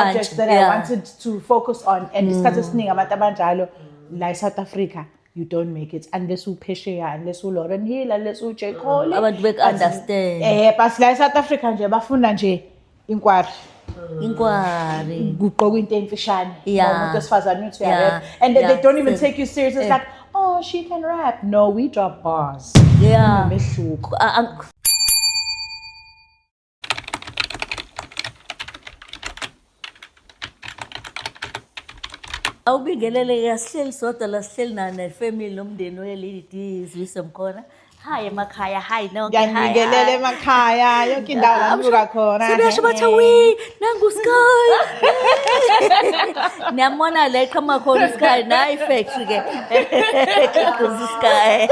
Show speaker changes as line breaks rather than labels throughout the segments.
Subjects that I wanted to focus on, and isikhathi esiningi abantu abanjalo la e-South Africa, you don't make it unless uphesheya, unless uLauren Hill, unless uJ Cole.
Abantu beku-understand.
But la e-South Africa nje bafuna nje inkwari.
Inkwari.
Kugqokwa into emfishane. Umuntu wesifazane uthi uyarap. And they don't even take you serious. It's like, "Oh, she can rap." No, we drop bars. Kunomehluko.
Awubingelele, asihleli sodwa la, sihleli na nefamily, nomndeni we-Lady D, Wisdom khona. Hi emakhaya, hi nonke. Hi,
Ngiyanibingelela
hi.
Emakhaya, yonke indawo la nibuka khona.
Sebeyasho bathi, "Wi, nangu Sky." Niyambona la eqhamuka khona uSky, nayi factory ke. Kuze Sky.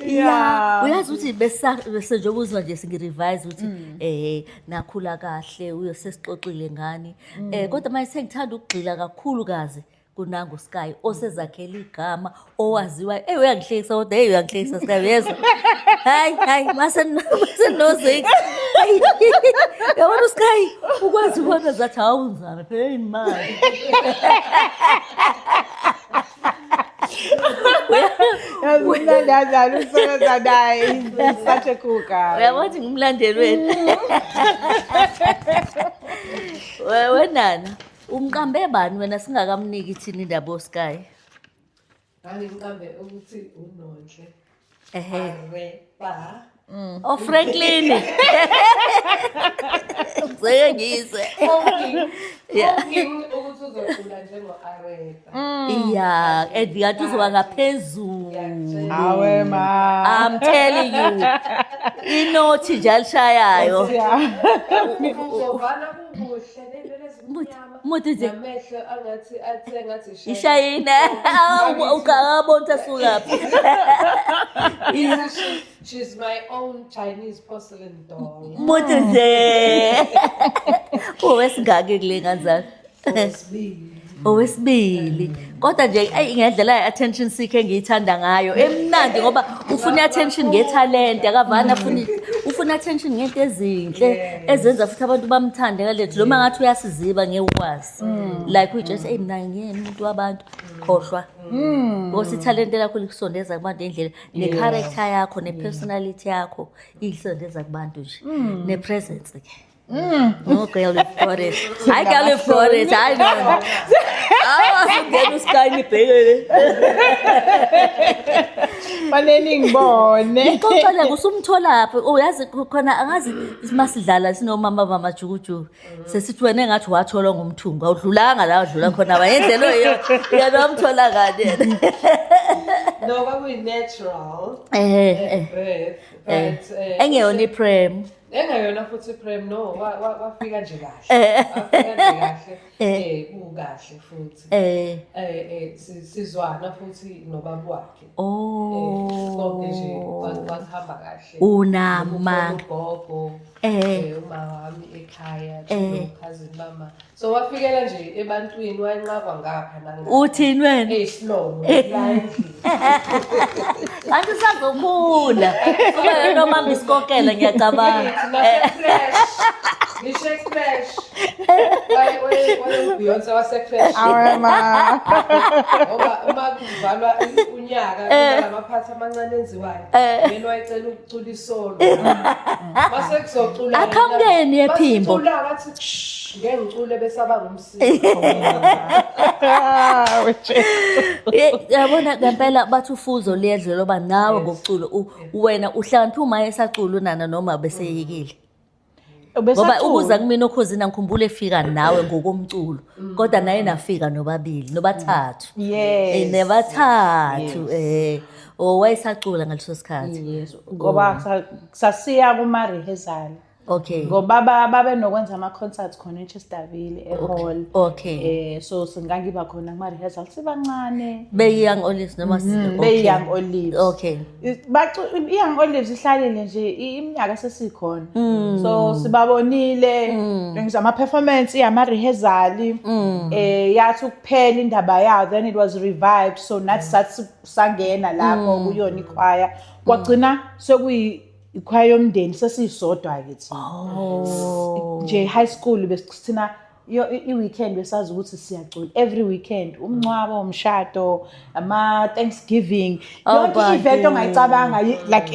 Yeah, uyazi ukuthi besa bese njengoba uzwa nje singi-revise ukuthi nakhula kahle, uyo sesixoxile ngani. Kodwa manje sengithanda ukugxila kakhulu kazi kunangu Sky osezakhela igama, owaziwayo. Uyangihlekisa kodwa, hey, uyangihlekisa Sky, uyezwa? Hayi, hayi, mase mase nozik. Yabona uSky ukwazi ubona zathi hawu nzame phela imali.
Yazi umnandi kanjani ukusebenza naye. He's such a cool guy.
Uyabona ukuthi ngumlandeli wenu. Wenana, umqambe bani wena singakamniki thina indaba oSky?
Ngangimqambe ukuthi uNonhle. Arepa.
Oh, Franklin. Ngeke ngizwe.
Hoping ukuthi uzocula njengo-Aretha.
Yeah, and ngathi uzoba ngaphezulu.
Awe ma.
I'm telling you. Inothi nje alishayayo.
Uzovana kukuhle ney'nwele ezimnyama.
Muthi nje.
Namehlo angathi athe ngathi ishayina.
Ishayina. Ukabona ukuthi asukaphi.
She's my own Chinese porcelain doll.
Muthi nje. Owesingaki kule ngane zakho?
Owesibili.
Owesibili. Kodwa nje ayi, ngendlela ye-attention seeker engiyithanda ngayo. Emnandi ngoba ufuna i-attention ngethalente, akavani afuna ufuna attention ngento ezinhle ezenza futhi abantu bamthande ngalethu noma ngathi uyasiziba ngeke ukwazi. Like uyitshela, "Hey, mina ngiyena umuntu wabantu." Khohlwa. Because ithalente lakho likusondeza kubantu ngendlela, ne-character yakho, ne-personality yakho ikusondeza kubantu nje. Ne-presence ke. No, girl, you've got it. Hayi, girl, you've got it. Hayi, no. Awu, asingena uSky nibhekele.
Fanele ngibone.
Ngixoxele usumtholaphi? Uyazi khona angazi masidlala sinomama bamajukujuku. Sesithi wena engathi watholwa ngumthungu. Awudlulanga la wadlula khona wayendlela oyiyo. Yena wamthola kani yena?
No, kwakuyi-natural birth, but
Engeyona iprem.
Engayona futhi iprem, no, wafika nje kahle. Wafika nje kahle. Kukahle futhi. Sizwana futhi nobaba wakhe.
Oh.
Konke nje kwakuhamba kahle.
Unamanga.
Ugogo, uma wami ekhaya, cousin mama. So wafikela nje ebantwini, wanqakwa ngapha nangapha.
Uthini wena?
Eyisilomo la endlini.
Kanti usazokhula. Kuba yena omamba isikokela, ngiyacabanga.
Nase-crash. Ngisho e-crash. Waye-Beyonce wase-crash.
Awe ma.
Ngoba uma kuvalwa unyaka kunamaphathi amancane enziwayo. Yena wayecela ukucula isolo. Mase kuzocula.
Aqhamukeni yephimbo.
Masicula wathi, "Shh, ngeke ngicule besaba ngumsindo."
Ah, we
Yabona ngempela bathi ufuzo liyedlela loba nawe ngokucula wena uhlakaniphe uma esacula unana noma beseyekile. Ngoba ukuza kumina oKhozini angikhumbule efika nawe ngokomculo, kodwa naye nafika nobabili nobathathu. Nebathathu oh, wayesacula ngaleso sikhathi.
Yes, ngoba sasiya kuma rehearsal. Ngoba babe nokwenza ama concerts khona eChesterville e-hall. So singangiba khona kuma rehearsal sibancane.
Be Young Olives noma
Be Young Olives. I-Young Olives ihlalile nje iminyaka sesikhona. So sibabonile ngisho ama performance, ama rehearsal, yathi ukuphela indaba yayo, then it was revived, so nathi sathi sangena lapho kuyona ikhwaya. Kwagcina sekuyi Ikhwaya yomndeni sesiyisodwa-ke thina.
Oh.
Nje high school besithina i-weekend besazi ukuthi siyacula every weekend, umncwabo, umshado, ama-Thanksgiving,
Oh,
yonke i-event
bantu.
ongayicabanga like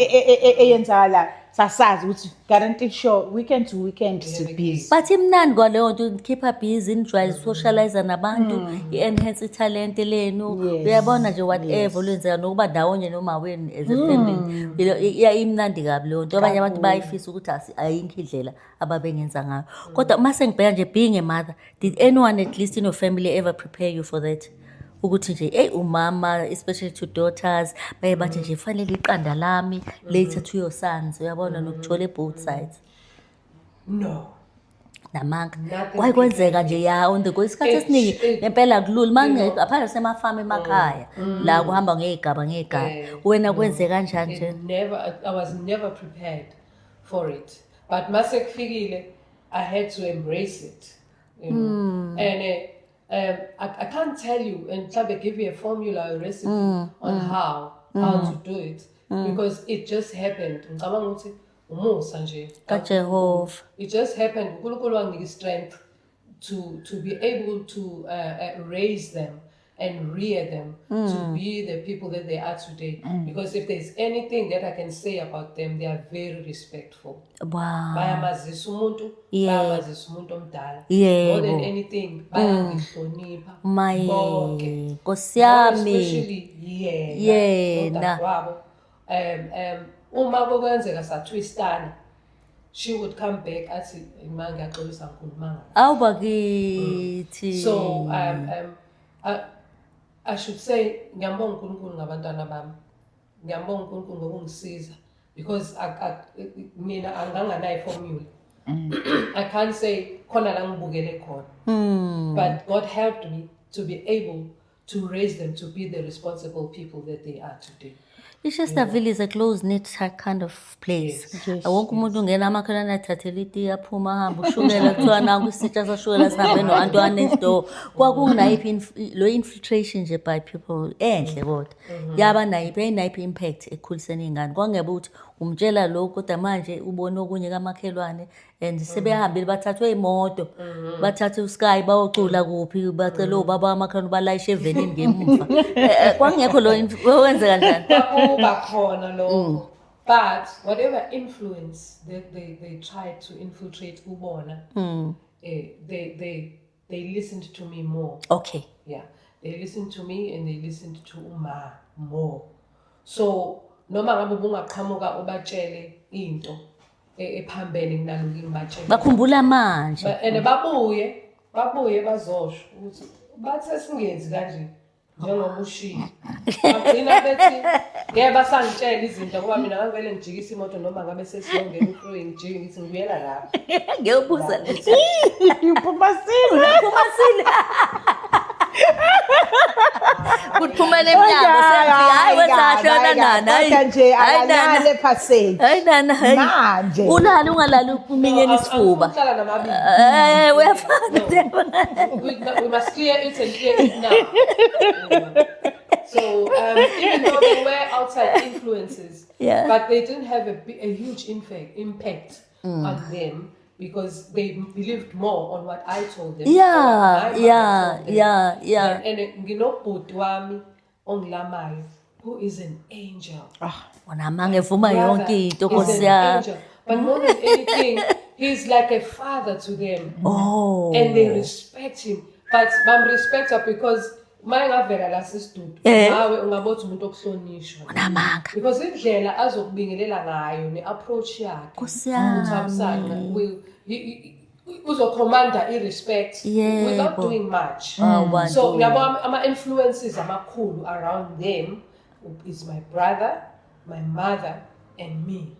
eyenzakala, sasazi ukuthi guaranteed sure weekend to weekend si-busy.
But imnandi kwaleyo nto, keep busy, nijwayele socialize nabantu, i-enhance ithalente lenu. Uyabona nje whatever olwenzeka nokuba ndawonye noma wenu as a family. Imnandi kabi leyo nto. Abanye abantu bayayifisa ukuthi ayikho indlela ababengenza ngayo. Kodwa uma sengibheka nje, being a mother, did anyone at least in your family ever prepare you for that? Ukuthi nje hey, umama, especially to daughters, baye bathi nje fanele iqanda lami later to your sons, uyabona, nokuthole both sides.
No.
Namanga.
Nothing.
Kwaye kwenzeka nje ya on the go isikhathi esiningi ngempela kulula
You know.
ngaphandle semafama emakhaya la kuhamba ngey'gaba ngey'gaba. Wena kwenze kanjani nje?
It never, I was never prepared for it. But mase kufikile, I had to embrace it. And I can't tell you and mhlambe give you a formula or a recipe on how to do it because it just happened. Ngicabanga ukuthi umusa nje
kaJehova.
It just happened. uNkulunkulu wanginika strength to be able to raise them and rear them to be the people that they are today, because if there's anything that I can say about them, they are very respectful. Bayamazisa umuntu, bayamazisa umuntu omdala. More than anything, bayangihlonipha
Maye.
bonke.
Nkosi yami.
Especially yena
Yena.
nodadewabo. Uma kokwenzeka satwistana, she would come back athi, "Ma, ngiyaxolisa, ngikhulumanga."
Awu bakithi.
So I should say ngiyambonga uNkulunkulu ngabantwana bami. Ngiyambonga uNkulunkulu ngokungisiza because mina anganganayo formula. I can't say khona la ngibukele khona, but God helped me to be able to raise them to be the responsible people that they are today.
I-Chesterville is a close knit kind of place.
Yes.
Wonke umuntu ungena amakhelwane athathele itiye, aphuma ahambe, ushukela kuthiwa nanku isitsha sashukela sihambe no-Antoine next door. Kwakunayiphi lo infiltration nje by people enhle, kodwa yaba nayiphi, yayinayiphi impact ekukhuliseni iy'ngane? Kwakungebe ukuthi umtshela lokhu kodwa manje ubone okunye kamakhelwane and sebehambile, bathathwe imoto, bathathe usky bayocula kuphi, bacele obaba amakhelwane balayishe evenini ngemuva. Kwakungekho lo wenze kanjani?
Kwakuba khona lokho, but whatever influence that they tried to infiltrate kubona, they listened to me more. Yeah, they listened to me and they listened to uma more. So noma ngabe ubungaqhamuka ubatshele into ephambene kunaloku ngibatshele,
Bakhumbula manje.
And babuye bazosho ukuthi bathe singenzi kanje njengoba ushilo. Bagcina bethi ngeke basangitshela izinto ngoba mina ngangivele ngijikisa imoto noma ngabe sesiyongena u-freeway, ngijike ngithi ngibuyela lapha.
Ngiyobuza.
Uphumasile.
Phumasile. Kuphumela emnyango sengifika, hayi, wenza kahle wena nana, hayi.
Kodwa nje
Hayi nana.
akalale phaseni.
Hayi nana, hayi.
Manje.
Ulale ungalali uminyeni isifuba.
Ukuhlala namabili.
Uyafana.
We must clear it and clear it now. So even though they were outside influences, but they didn't have a huge impact on them because they believed more on what I told them, or what my mother told them. And nginobhuti wami ongilamayo who is an angel.
Wona evuma yonke into,
Is
Nkosi
an
yami.
angel. But more than anything, he's like a father to them. And they respect him. But bam-respecta because uma engavela la sisidudu, nawe ungabothi umuntu okuhlonishwa.
Unamanga.
Because indlela azokubingelela ngayo ne-approach yakhe,
Nkosi yami.
uThamsanqa, uzocommanda i-respect without doing much.
Oh, bantu.
So ngiyabona ama-influences amakhulu around them is my brother, my mother and me.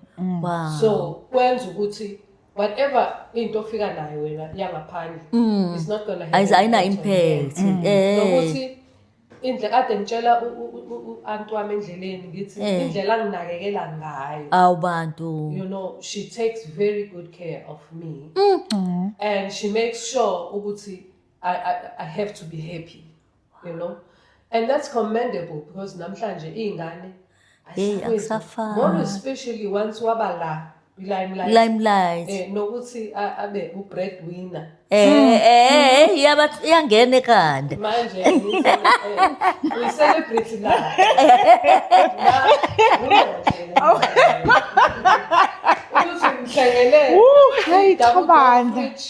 So kwenza ukuthi whatever into ofika nayo wena yangaphandle is not gonna have an
Ayina
impact on them.
impact.
Nokuthi indlela kade ngitshela u-anti wami endleleni ngithi indlela anginakekela ngayo,
Awu bantu.
She takes very good care of me and she makes sure ukuthi I have to be happy, and that's commendable because namhlanje iy'ngane
Hey,
Asakwenzi.
akusafani.
More especially once waba la limelight.
Limelight.
Nokuthi abe u-breadwinner.
Iyangena ekhanda.
Manje ngithi, uyi-celebrity la. La, ulo nje. Ukuthi ngithengele
Hayi,
double
cha bandla.
fridge,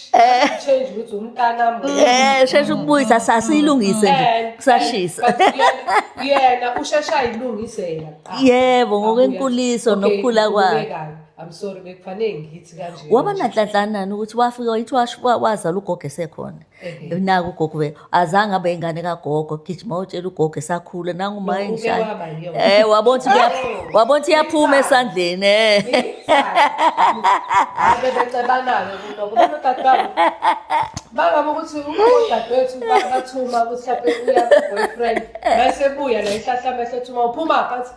change ukuthi umntanami.
Sheshe ukubuyisa, sasiyilungise nje kusashisa.
But yena usheshe ayilungise yena kuqala.
Yebo, ngokwenkuliso
Okay,
nokukhula kwakhe.
ngikubekayo. I'm sorry, bekufanele ngithi kanje.
Waba nanhlanhlanani ukuthi wafika wayithi wazala ugogo esekhona. Naku ugogo azange abe ingane kagogo, gijima utshela ugogo esakhula nangu uma
No, uke
engishaya.
waba yiyona.
Wabona ukuthi iyaphuma esandleni.
Ave becebana-ke kulokho bonodadewabo. Bangabe ukuthi udadewethu bathuma ukuthi mhlawumbe uya ku-boyfriend, bese ebuya la ihlahla amehlo ethi uma uphuma phansi,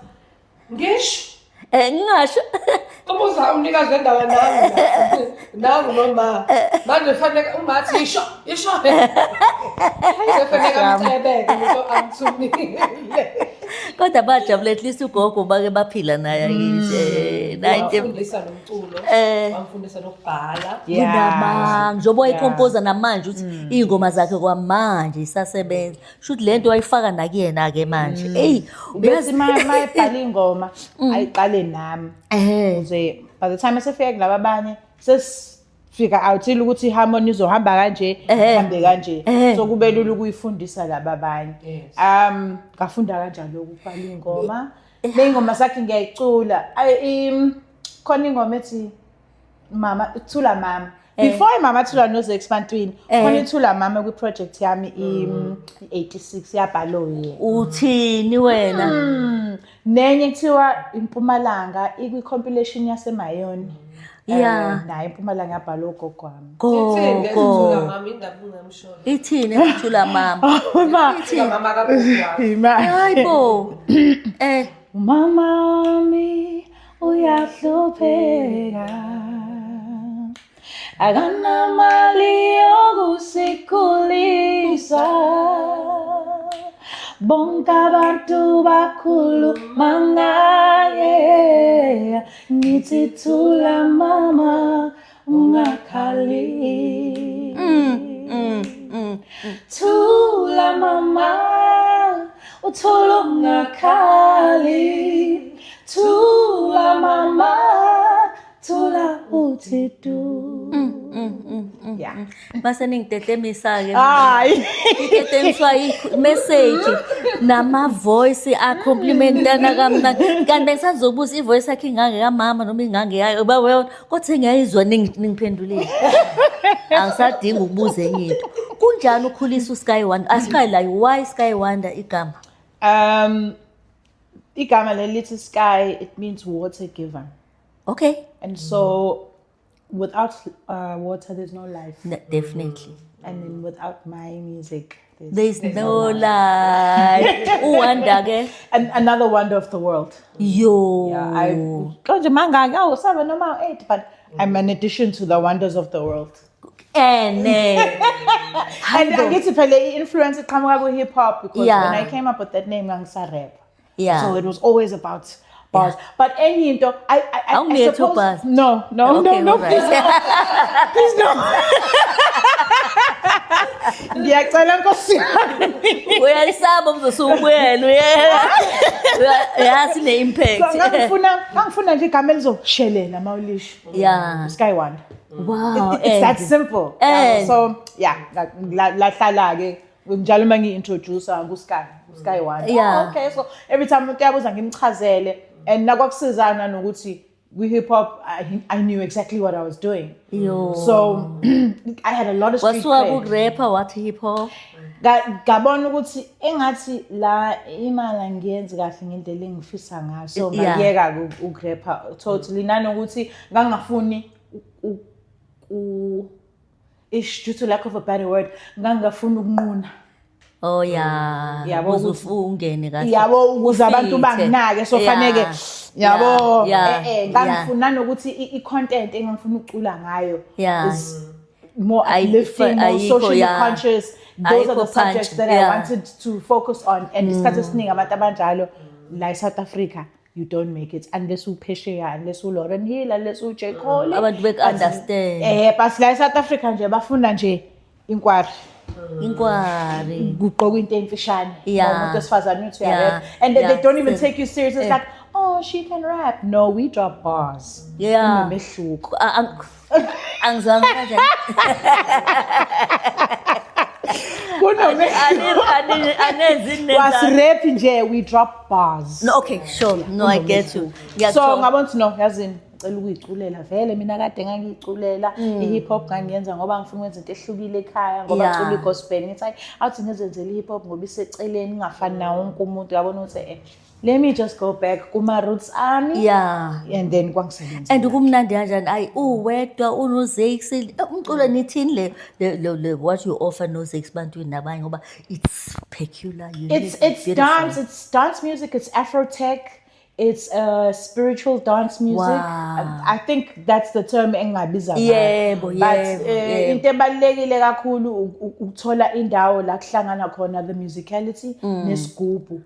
ngisho.
Ngingasho.
Umuza umnikazi wendawo nangu la. Nangu noma. Manje kufanele uma athi isho, isho. Sefanele amcebeke umuntu amthumile.
Kodwa bajabula, at least ugogo bake baphila naye angisho. Naye into
Wamfundisa nomculo, wamfundisa nokubhala.
Kunamanga njengoba wayi-compose namanje uthi iy'ngoma zakhe kwamanje isasebenza, sho ukuthi le nto wayifaka nakuyena-ke manje eyi.
Bese ma ebhala ingoma ayiqale nami ukuze by the time esefika kulaba abanye sesifika awuthile ukuthi i-harmony izohamba kanje, ihambe kanje, so kube lula ukuyifundisa laba abanye. Ngafunda kanjalo ukubhala ingoma, ney'ngoma sakhe ngiyayicula. Khona ingoma ethi Mama Thula Mama, before Mama Thula noZakes Bantwini, khona iThula Mama kwi-project yami i-86, yabhalo yena.
Uthini wena?
Nenye kuthiwa Impumalanga, ikwi-compilation yaseMayoni. Nayo Impumalanga yabhalwa ugogo wami.
Ithini
Gogo.
lezithula mama, indaba ungamsholo.
Ithini ethula mama?
Ma,
Thula mama kagogo wakho.
ma.
Hayi bo.
Umama wami uyahlupheka, akanamali yokusikhulisa, bonke abantu bakhuluma ngaye, ngithi thula mama, ungakhali. Thula mama, uthula ungakhali, thula mama, thula uthi du. Yeah.
Mase ningitetemisa-ke.
Hayi.
Itetemiswa i-message nama-voice a-complimentana kamnandi. Kanti bengisazobuza i-voice yakhe ingange kamama noma ingange yayo. Ba wena kodwa sengiyayizwa ningiphendulile. Angisadingi ukubuza enye into. Kunjani ukhulisa uSky Wonder? Asky la, why Sky Wonder igama?
Igama leli lithi sky, it means water giver. And so without water there's no life.
Definitely.
And then without my music there's,
There's no life. UWonder ke.
And another wonder of the world.
Yo.
Yeah, I konje mangaka, oh, 7 noma 8, but I'm an addition to the wonders of the world.
Ene.
And angithi phela i-influence iqhamuka ku-hip hop because when I came up with that name ngangisa-rap. So it was always about bars. But enye into, I
Awungetho
suppose
bars.
No, no, no,
Okay,
no,
all right.
please no. Please no. Ngiyacela Nkosi yami.
Uyalisaba umzosubuyela uyazi ne-impact.
So ngangifuna nje igama elizoshelela mawulisho. Sky Wonder.
Wow.
It's that simple.
And
So yeah, lahlala ke njalo uma ngi-introduce ku-Sky, Sky Wonder. Oh, okay, so every time umuntu uyabuza ngimchazele, and nakwakusizana nokuthi kwi-hip hop I knew exactly what I was doing.
Yo.
So I had a lot of street
Wasuka
cred.
ku-rapper wathi hip hop.
Ngabona ukuthi engathi la imali angiyenzi kahle ngendlela engifisa ngayo, so ngayeka ukurapper totally, nanokuthi ngangafuni ish, due to lack of a better word, ngangafuni ukunquna.
Oh yeah.
Yabo,
Ukuze
ukuthi
ungene kahle.
Yabo, ukuze abantu
Ufithe.
banginake, so faneke, yabo, ngangifuna nanokuthi i-content engangifuna ukucula ngayo is more uplifting, more
Ayikho,
socially conscious. Those are the
Ayikho punch,
subjects that I wanted to focus on. And isikhathi esiningi abantu abanjalo la e-South Africa You don't make it unless uphesheya, unless uLauryn Hill, unless uJ Cole.
Abantu beku-understand.
But la eSouth Africa nje bafuna nje inkwari.
Inkwari.
Kugqoka into emfishane. Umuntu wesifazane uthi uyarap. And they don't even take you serious. It's like, "Oh, she can rap." No, we drop bars. Kunomehluko.
Angizwanga kanjani.
Kunomehluko.
Anenzi nenza.
Was-rap nje, we drop bars.
No, okay, sure. No, I get you.
So
Ngiyakuthola.
ngabona ukuthi no, yazini, ngicela ukuyiculela vele mina kade ngangiyiculela i-hip hop, ngangiyenza ngoba ngifuna ukwenza into ehlukile ekhaya ngoba cula i-gospel. Ngithi hayi, awuthi ngizenzele i-hip hop ngoba iseceleni, ngingafani nawo wonke umuntu. Yabona ukuthi let me just go back kuma-roots ami. And then kwangisebenza.
And kumnandi kanjani, ayi, uwedwa unoZakes umculo nithini le what you offer noZakes bantwini nabanye, ngoba it's peculiar, unique,
It's
beautiful.
dance, it's dance music, it's afro tech, it's spiritual dance music. I think that's the term engingabiza ngayo. But into ebalulekile kakhulu ukuthola indawo la kuhlangana khona the musicality nesigubhu.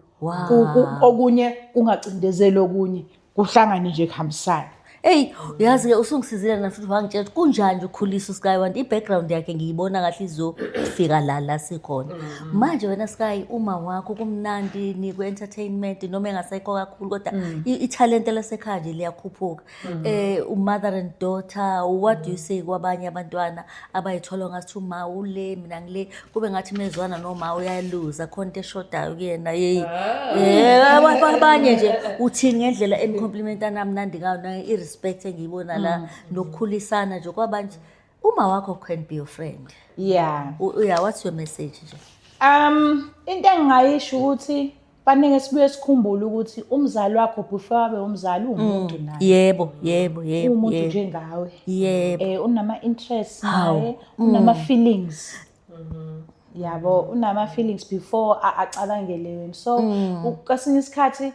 Okunye kungacindezeli okunye, kuhlangane nje, kuhambisane.
Eyi, uyazi-ke usungisizile na futhi wangitshela ukuthi kunjani nje ukukhulisa uSky Wanda. I-background yakhe ngiyibona kahle izofika la sikhona manje. Wena Sky, uma wakho kumnandi nikwe-entertainment noma engasekho kakhulu, kodwa ithalente lasekhaya nje liyakhuphuka. Umother and daughter, what do you say kwabanye abantwana abayithola ngathi uma ule mina ngile, kube ngathi mezwana noma uyaluza, khona into eshodayo kuyena? Yeyi, abanye nje uthini ngendlela enicomplementana mnandi ngayo, i-respect engiyibona la nokukhulisana nje kwabanje? Uma wakho can be your friend. Yeah, what's your message nje?
Into engingayisho ukuthi fanele sibuye sikhumbule ukuthi umzali wakho, before abe umzali, uwumuntu naye.
yebo yebo yebo
Uwumuntu njengawe. Unama interests
Hawu.
naye, unama feelings. Yabo, unama feelings before acabangele wena. So kwesinye isikhathi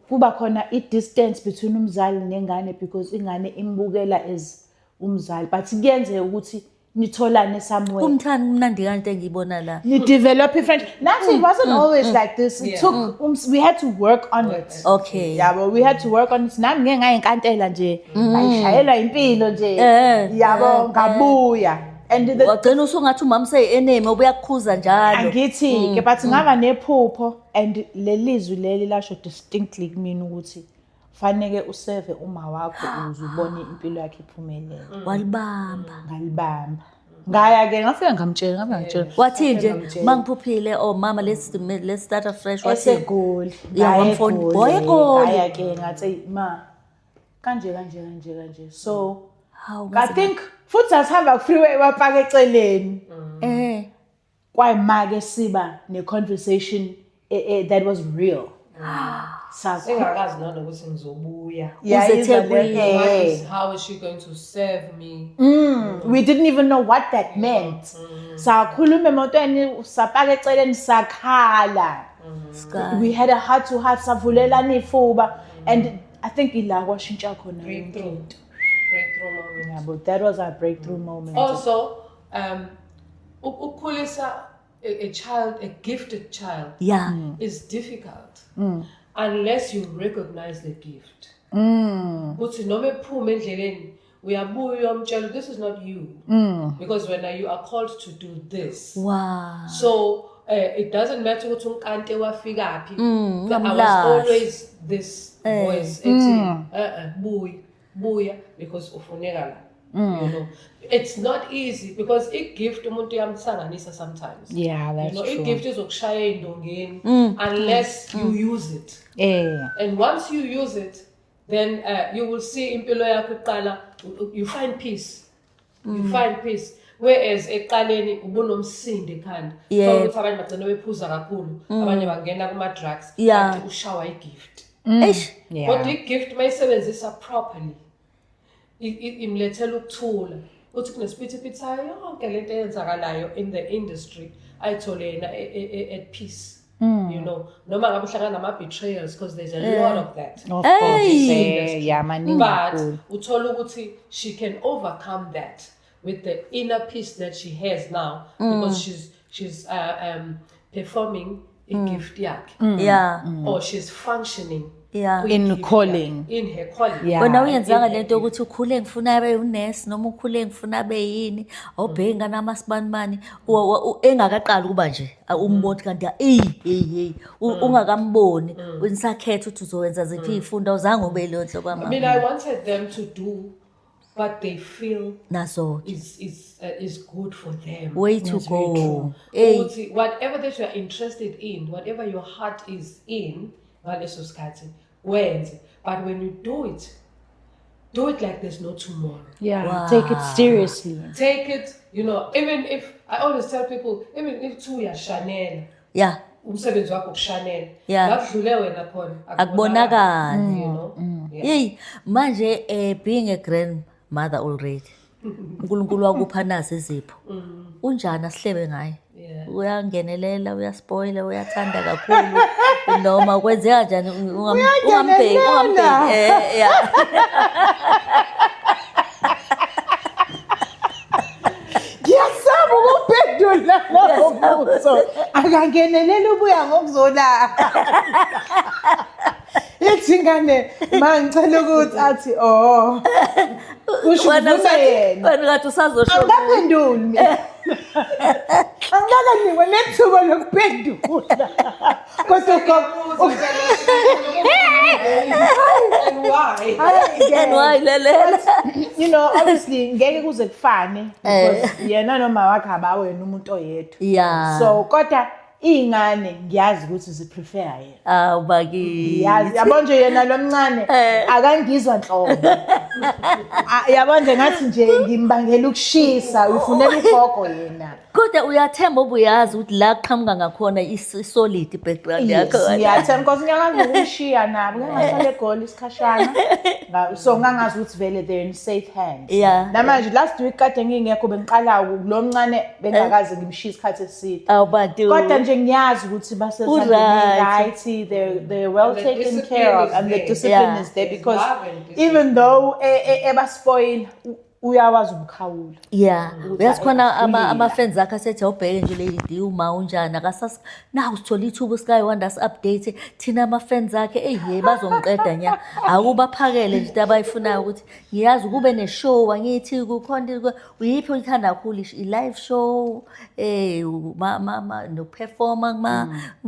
kuba khona i-distance between umzali nengane because ingane imbukela as umzali, but kuyenzeka ukuthi nitholane somewhere.
Kumthandi, kumnandi kanti engiyibona la.
Ni develop i-friendship. Nathi, it wasn't always like this. It took we had to work on it. Yabo, we had to work on it. Nami ngeke ngayinkantela nje, ngayishayelwa impilo nje. Yabo, ngabuya. And the
Wagcina usungathi umama seyi-enemy, ubuyakukhuza njalo.
Angithi ke, but ngaba nephupho and lelizwi leli lasho distinctly kumina ukuthi faneke useve uma wakho ukuze ubone impilo yakhe iphumelele.
Walibamba.
Ngalibamba. Ngaya ke, ngafika ngamtshela, ngafika ngamtshela.
Wathi nje mangiphuphile, oh mama, let's start afresh, wathi?
EseGoli.
Yeah, wamfona. WayeGoli.
Ngaya ke, ngathi, "Ma, kanje kanje kanje kanje." So
Hawu.
I think futhi asihamba ku-freeway, wapaka eceleni. Kwayima ke siba ne-conversation that was real.
Sengakazi nanokuthi ngizobuya.
Uze eThekwini.
How is she going to serve me?
We didn't even know what that meant. Sakhuluma emotweni, sapaka eceleni, sakhala.
Sky.
We had a heart to heart, savulelana ifuba, and I think ila kwashintsha khona yonke
Breakthrough.
into.
Breakthrough moment.
Yeah, but that was our breakthrough moment.
Also, ukukhulisa a child, a gifted child, is difficult unless you recognize the gift. Uthi noma ephuma endleleni, uyabuya uyomtshela, "This is not you. Because when you are called to do this." So it doesn't matter ukuthi unkante wafikaphi. I was
Ungamlahli.
always this voice ethi, "Buya, buya, because ufuneka la." It's not easy because i-gift umuntu uyamsanganisa sometimes.
Yeah, that's true.
I-gift izokushaya ey'ndongeni unless you use it. And once you use it, then you will see impilo yakho iqala, you find peace. You find peace. Whereas ekuqaleni ubunomsindo ekhanda. Thola ukuthi abanye bagcina bephuza kakhulu, abanye bangena kuma-drugs. Kanti ushawa i-gift.
Eish.
Kodwa i-gift mayisebenzisa properly, imlethela ukuthula. Uthi kunesiphithiphithi sayo yonke lento eyenzakalayo in the industry, ayithole yena at peace. Noma ngabe uhlangana nama-betrayals, because there's a lot of that.
Of
Hey.
course. Yeah, maningi
But
kakhulu.
uthola ukuthi she can overcome that with the inner peace that she has now because she's performing i-gift yakhe or she's functioning
In
kwi-gift
calling.
yakhe, in her calling.
Wena uyenzanga lento yokuthi ukhule ngifuna abe unesi noma ukhule ngifuna abe yini, awubheki ingane amasibanibani engakaqali ukuba nje umboni kanti eyi hey hey ungakamboni unisakhetha ukuthi uzowenza ziphi iy'fundo, awuzange ube leyo nhlobo yamama.
I mean, I wanted them to do what they feel
Nazo
is good for them.
Way to
That's very
go.
true.
Hey.
Ukuthi whatever that you are interested in, whatever your heart is in, ngaleso sikhathi wenze. But when you do it, do it like there's no tomorrow.
Yeah,
Wow.
take it seriously.
Take it, even if, I always tell people, even if two uyashanela, umsebenzi wakho ukushanela. La kudlule wena khona,
Akubonakali.
You know? Yeah.
Hey, manje being a grandmother already, uNkulunkulu wakupha nazi izipho. Unjani asihlebe ngaye? Uyangenelela, uyaspoila, uyathanda kakhulu. Noma kwenzeka kanjani ungambheki, ungambheki. Yeah.
Ngiyasaba ukuphendula lowo mbuzo. Akangenelela ubuya ngokuzola. Ithi ingane mangicela ukuthi athi oh. Kusho
Wena
ukuvuma yena.
wena ngathi usazosho.
Angikaphenduli mina. Angikakanikwa nethuba lokuphendula. Kodwa ugogo
And why?
And why lalela?
Obviously ngeke kuze kufane because yena noma wakhe abawena umuntu oyedwa. So kodwa iy'ngane ngiyazi ukuthi ziprefer yena.
Awu bakithi.
Ngiyazi, yabo nje yena lo mncane akangizwa nhlobo. Yabo nje ngathi nje ngimbangela ukushisa, ufunela ugogo yena.
Kodwa uyathemba obuyazi ukuthi la qhamuka ngakhona i-solid background yakho.
Yes, ngiyathemba because ngiyakwazi ukushiya nabo, ngingahlala eGoli isikhashana. So ngangazi ukuthi vele they're in safe hands. Namanje last week kade ngingekho bengiqala lo mncane bengakaze ngimshiye isikhathi eside.
Awu bantu.
Kodwa nje ngiyazi ukuthi basezandleni
Uright.
right, they're well
And the
taken
discipline
care of
is
and the
there.
discipline is there
There's
because
love and discipline.
even though ebaspoil uyawazi umkhawulo. Ukuthi
Uyazi khona
akulila.
ama-fans akhe asethi awubheke nje Lady D uma unjani akasas naku sithola ithuba Sky Wonder update thina ama-fans akhe eyi bazongiqeda nya. Akubaphakele nje into abayifunayo ukuthi ngiyazi kube ne-show angithi kukhona uyiphi oyithanda kakhulu i-live show nokuperforma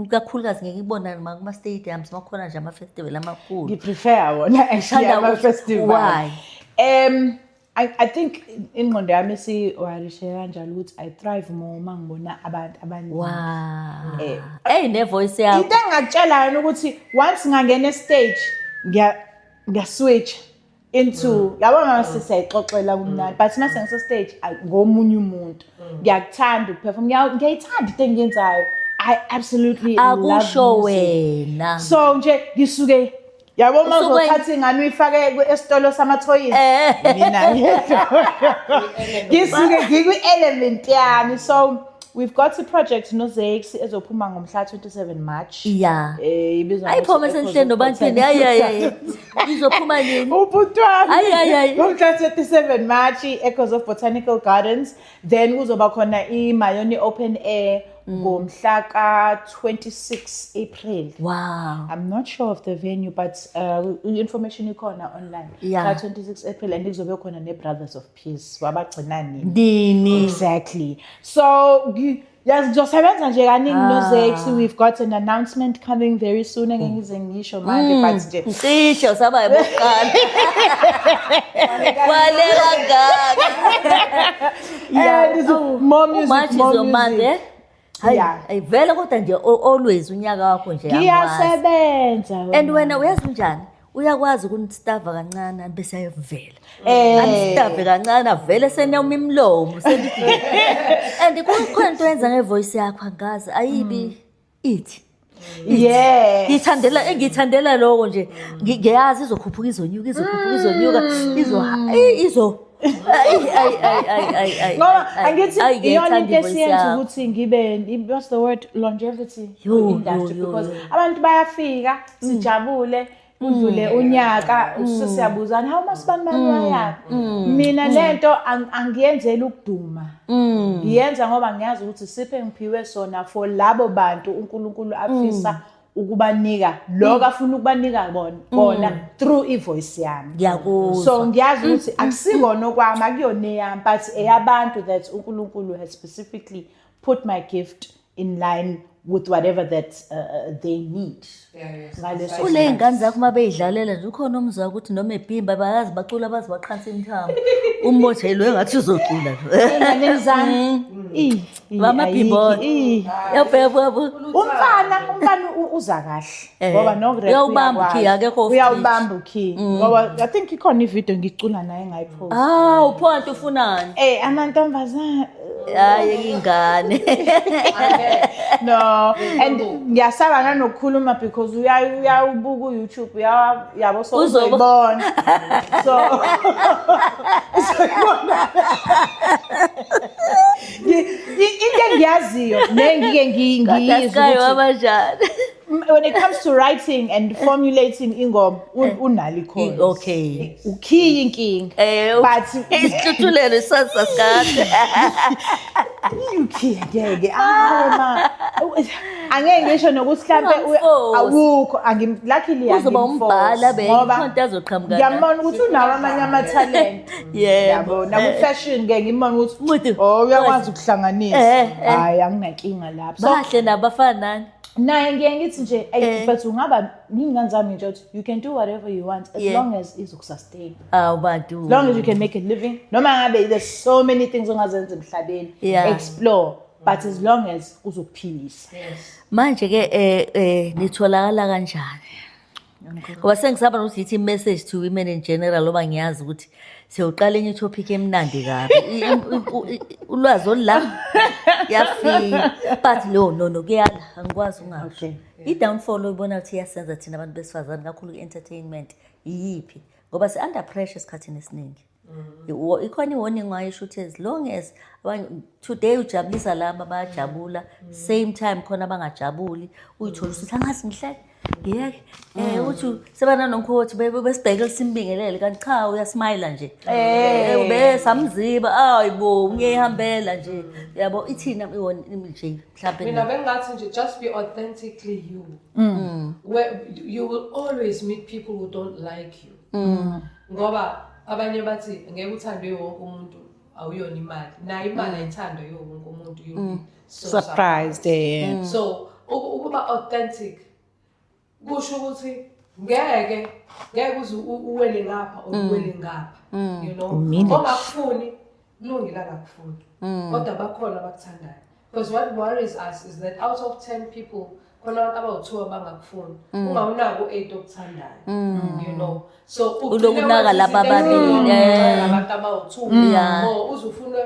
kakhulukazi ngeke ngibona kuma-stadiums makhona nje ama-festival amakhulu.
Ngiprefer wona actually
Uthanda ukuthi
ama-festival.
Why?
I think ingqondo yami isiwarishe kanjalo ukuthi I thrive more uma ngibona abantu abaningi.
Wow. Hey, ne-voice yakho.
Into engingakutshela yona ukuthi once ngangena stage ngiya switch into yabona mase siyayixoxela kumnandi but mase ngise stage ngomunye umuntu. Ngiyakuthanda ukuperform, ngiyayithanda into engiyenzayo. I absolutely love
Akusho
music.
wena.
So nje ngisuke yabo uma
Usuke
uzothatha ingane uyifake esitolo samathoyizi. Mina ngedwa. Ngisuke ngikwi-element yami. So we've got a project noZakes ezophuma ngomhla 27 March. Ibizwa
Ayiphuma
ngokuthi
esenhleni nobantwini. Hayi, hayi, hayi. Izophuma nini?
Ubhuti wami.
Hayi, hayi, hayi.
Ngomhla 27 March, Echoes of Botanical Gardens. Then kuzoba khona iMayoni Open Air ngomhla ka 26 April.
Wow.
I'm not sure of the venue, but information ikhona online. Ka 26 April and kuzobe khona ne Brothers of Peace. Wabagcina nini?
Nini?
Exactly. So yazi ngizosebenza nje kaningi noZakes. We've got an announcement coming very soon. Engeke ngize ngisho manje, but nje
Cishe usaba yebokuqala. Kwale kangaka.
And it's more music,
March is
more
your month,
music.
eh? Hayi,
Yeah.
hayi, vele kodwa nje always unyaka wakho nje angwazi.
Ngiyasebenza wena.
And wena uyazi unjani? Uyakwazi ukunistava kancane bese ayovela. Anistave kancane avele senoma imlomo selithi. And kukhona into oyenza ngevoice yakho angazi ayibi ithi.
Yes.
Ngithandela lokho nje. Ngiyazi izokhuphuka izonyuka, izokhuphuka izonyuka, izo Ay, ay, ay, ay, ay, ay,
Ngoba
ay,
angithi
ay,
iyona
ngiyayithanda
into
i-voice
esiyenza
yakho.
ukuthi ngibe, what's the word, longevity
Yo,
industry,
yo, yo,
because
yo.
abantu bayafika sijabule. Udlule unyaka sesiyabuzana, hawu, masibani bani wayaphi? Mina lento angiyenzeli ukuduma, ngiyenza ngoba ngiyazi ukuthi siphe ngiphiwe sona for labo bantu uNkulunkulu afisa ukubanika lokho afuna ukubanika bona through ivoice yami.
Ngiyakuzwa.
So ngiyazi ukuthi akusikona okwami, akuyona eyami, but eyabantu that uNkulunkulu has specifically put my gift in line with whatever that they need ngaleso.
Kule y'ngane zakho uma bey'dlalela nje, ukhona umzwa ukuthi noma ebhimba bayazi bacula, baze baqhansa imithambo, umbothelwe engathi uzocula.
Ey'nganeni zami. Ih, ih,
Bamabhimbo.
Ayikho, ih.
Yabheka.
Umfana uza kahle ngoba nokurap
Uyawubamba ukey, akekho off.
Uyawubamba ukey ngoba I think ikhona ivideo ngicula naye ngayipost.
Hawu, pho ufunani?
Amantombazane.
Hayi, ingane.
No, and ngiyasaba nanokukhuluma because uyawubuka u-YouTube, yabo, so uzoyibona, so uzoyibona. Into engiyaziyo nengike ngiyizwe
Sky
ukuthi
wabanjani?
When it comes to writing and formulating ingoma, unalo ikhono. Ukhiya inkinga. But
Isihluthulelo isasa sikade.
Ukhiya ngeke, awu ma, angeke ngisho nokuthi mhlambe
Ungamforce.
Awukho, luckily
Uzoba umbhali abe
ngoba
ikhona into azoqhamuka nayo.
Ngiyambona ukuthi unawo amanye ama-talent.
Yebo.
Yabo, naku-fashion ke ngimbona ukuthi
Umuntu
oh, uyakwazi ukuhlanganisa. Hhayi, anginankinga lapho, so
Bahle nabafana nani?
Naye ngiye ngithi nje, "Ey mfethu, ungaba iy'ngane zami nje ukuthi you can do whatever you want as long as izokusustain,
Awu bantu.
as long as you can make a living. Noma ngabe there's so many things ongazenza emhlabeni, explore, but as long as uzokuphilisa."
Manje ke nitholakala kanjani? Ngoba sengisaba nokuthi yithi message to women in general, ngoba ngiyazi ukuthi siyawuqala enye topic emnandi kabi. Ulwazi olula yafika. But no, no, no, kuyala, angikwazi ungasho.
Okay.
I-downfall oyibona ukuthi iyasenza thina abantu besifazane kakhulu ku-entertainment iyiphi? Ngoba si-under pressure esikhathini esiningi. Ikhona i-warning wayisho ukuthi as long as abanye today ujabulisa laba bayajabula, same time khona abangajabuli, uyithola ukuthi angazi ngihleke ngiyeke uthi sebananomkhothi besibheke simbingelele, kanti cha, uyasmayila nje. Besamziba, ayi bo, ngiyihambela nje, yabo, ithina i-warning nje mhlawumbe.
Mina bengathi nje, just be authentically you. Where you will always meet people who don't like you. Ngoba abanye bathi ngeke uthandwe wonke umuntu, awuyona imali. Nayo imali ayithandwa yiwo wonke umuntu. You'll be so
surprised.
So ukuba authentic kusho ukuthi ngeke uze uwele ngapha or uwele ngapha.
Umile.
Ongakufuni kulungile angakufuni. Kodwa bakhona abakuthandayo. Because what worries us is that out of 10 people khona abantu abawu-2 abangakufuni. Ungawunako u-8 okuthandayo. So ugcine
Uloku unaka
wenza
laba
izinto
ababili,
eziningi abantu abawu-2 or uze ufune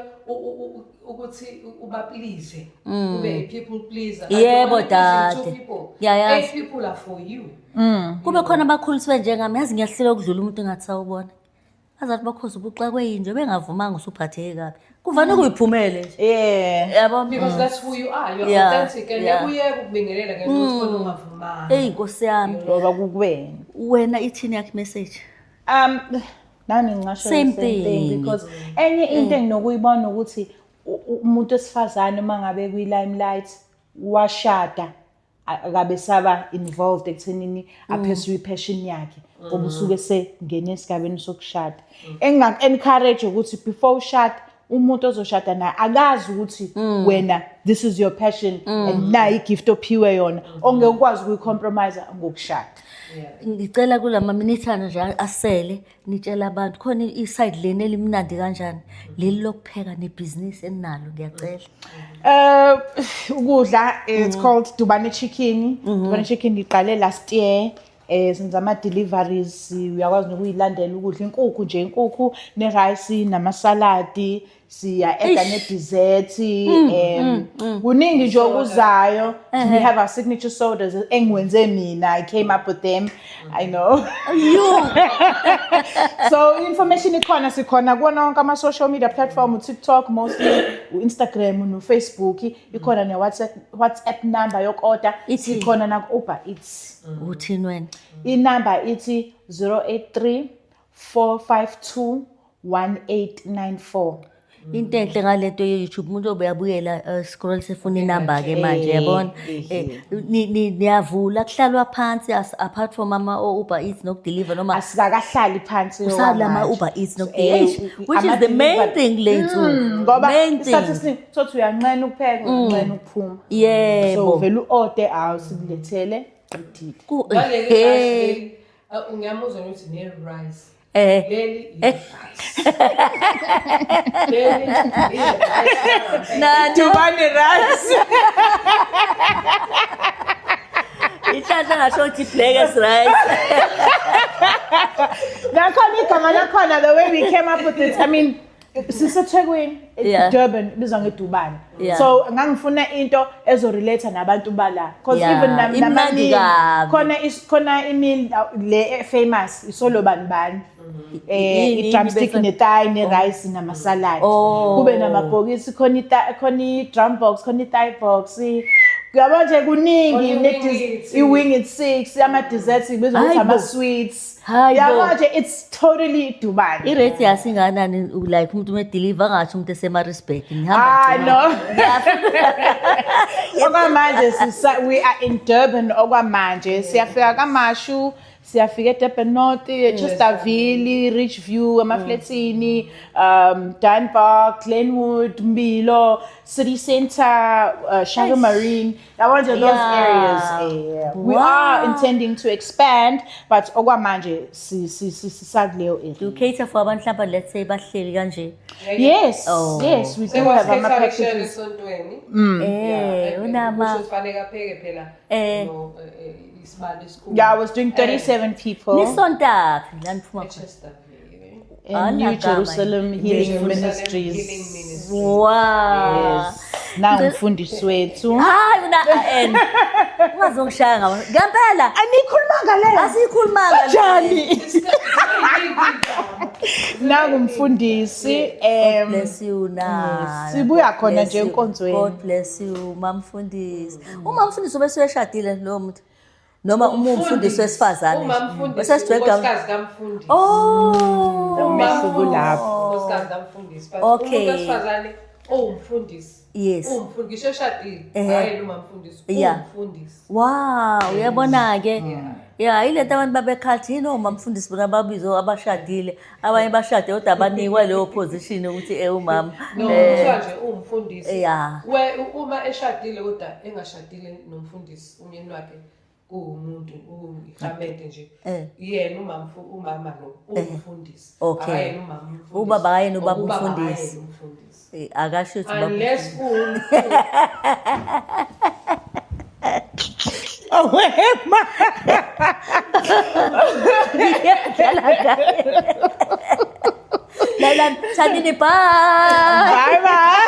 ukuthi ubaplease, ube a people pleaser. Kanti
Yebo,
only pleasing two
dade.
people.
Ngiyayazi.
Eight people are for you.
Kube khona abakhuliswe njengami, yazi, ngiyahluleka ukudlula umuntu engathi sawubona, azathi bakhoze ubuxakwe yinje bengavumanga, usuphatheke kabi, kuvane kuyiphumele nje. Yabo.
Because that's who you are. You're authentic and ngeke ukubingelela ngento ukuthi khona ungavumanga.
Eyi nkosi yami.
Ngoba kukuwena.
Wena ithini yakhe message?
Nami ngingasho the
Same
same thing
thing.
because enye into enginokuyibona ukuthi umuntu wesifazane uma ngabe kwi-limelight washada, akabe saba involved ekuthenini apursue i-passion yakhe ngoba usuke sengene esigabeni sokushada. Engingaku-encourage ukuthi before ushada, umuntu ozoshada naye akazi ukuthi wena this is your passion and nayi i-gift ophiwe yona ongeke ukwazi ukuyicompromise ngokushada.
Ngicela kulama minithana nje asele nitshela abantu khona i-side leni elimnandi kanjani leli lokupheka nebhizinisi eninalo, ngiyacela.
Ukudla, it's called Dubane Chicken. Dubane Chicken ngiqale last year. Senza ama deliveries, uyakwazi nokuyilandela ukudla, inkukhu nje, inkukhu ne rice nama salad. Siya-adda ne-dessert, kuningi nje okuzayo. We have our signature sodas engiwenze mina. I came up with them, I know.
You.
So information ikhona, sikhona kuwona wonke ama-social media platform, u-TikTok mostly, u-Instagram no-Facebook. Ikhona ne-WhatsApp number yoku-order.
Ithini?
Sikhona naku-Uber Eats.
Uthini wena?
Inamba ithi 083 452 1894.
Into enhle ngalento ye-YouTube, umuntu obeyabuyela scroll sefuna inamba-ke manje, yabona. Niyavula kuhlalwa phansi apart from ama-Uber Eats nokudeliver noma
Asikakahlali phansi
kusala
okwamanje.
ama-Uber Eats nokudeliver, which is the main thing lethu.
Ngoba
Main
isikhathi
thing.
esiningi thothi uyanqena ukupheka, uyanqena ukuphuma, so vele u-orde, awu, sikulethele, qedile.
Naleli rice leli, ngiyamuzwa ukuthi ne-rice. Leli i-rice. Leli i-rice.
Nano
Dubane rice.
Inhlanhla ngasho ukuthi black rice.
Nakhona igama lakhona, the way we came up with it, I mean, siseThekwini, Durban ibizwa ngeDubane. So ngangifuna into ezorelate nabantu bala because even
Imnandi
nama-meal,
kabi.
khona i-meal le famous isolo bani bani,
Yini-
i-drumstick
yini
ne-thigh ne-rice nama-salad.
Oh.
Kube namabhokisi, khona khona i-drum box, khona i-thigh box, kuyabo nje kuningi.
Khona i-wing it.
I-wing it six, ama-desserts ibizwa ukuthi
Hayibo.
ama-sweets.
Hayibo.
Yabo nje, it's totally Dubane.
I-rate yasinganani, like umuntu uma-deliver angathi umuntu eseMaritzburg nihamba?
Ah, no. Okwamanje we are in Durban okwamanje. Siyafika KwaMashu, siyafika eDurban North, Chesterville, Richview, Emafletini, Dunbar, Glenwood, Mbilo, City Centre, Shaka Marine. Yabo nje those areas. We are intending to expand, but okwamanje si si si sisakuleyo area.
Do you cater for abantu mhlawumbe, let's say, bahleli kanje?
Yes,
Oh.
yes, we do have ama
Sekwasithetha
packages.
esontweni.
Unama
Kusho ukuthi fanele apheke phela no, isibalo esikhulu.
Yeah, I was doing 37 people.
Nisontaphi la niphuma khona?
Chesterville.
In New
Anagama.
Jerusalem Healing
Jerusalem
Ministries.
Healing Ministries.
Wow.
Yes. Na umfundisi wethu.
Hayi, una en. Ungazongishaya ngabo. Ngempela.
Anikhulumanga leyo.
Asikhulumanga.
Kanjani? Nangu umfundisi
Bless you na.
Sibuya khona
Bless
nje
you.
enkonzweni.
God bless you, mamfundisi. Umamfundisi ubese uyashadile lo muntu. Noma uma umfundisi wesifazane nje.
Umamfundisi,
Bese
unkosikazi kamfundisi.
Oh.
Umehluko lapho.
Unkosikazi kamfundisi. But umuntu wesifazane owumfundisi. Uwumfundisi, ngisho eshadile, hhayi umamfundisi, uwumfundisi.
Wow, uyabona ke. Yeah, ilento abantu babekhathi yini omamfundisi bona babizwe abashadile. Abanye bashade kodwa abanikwa leyo position ukuthi umama.
No, kuthiwa nje uwumfundisi. Uma eshadile kodwa engashadile nomfundisi, umyeni wakhe kuwumuntu, uyihamede nje. Yena umama lo uwumfundisi. Akayena umama umfundisi.
Ubaba akayena ubaba
Ubaba
umfundisi.
akayena umfundisi.
Akasho ukuthi ubaba
Unless kuwumfundisi.
Oh, wema.
Ngiyadlala ngaye. Lalela, Thandini, bye.
Bye bye.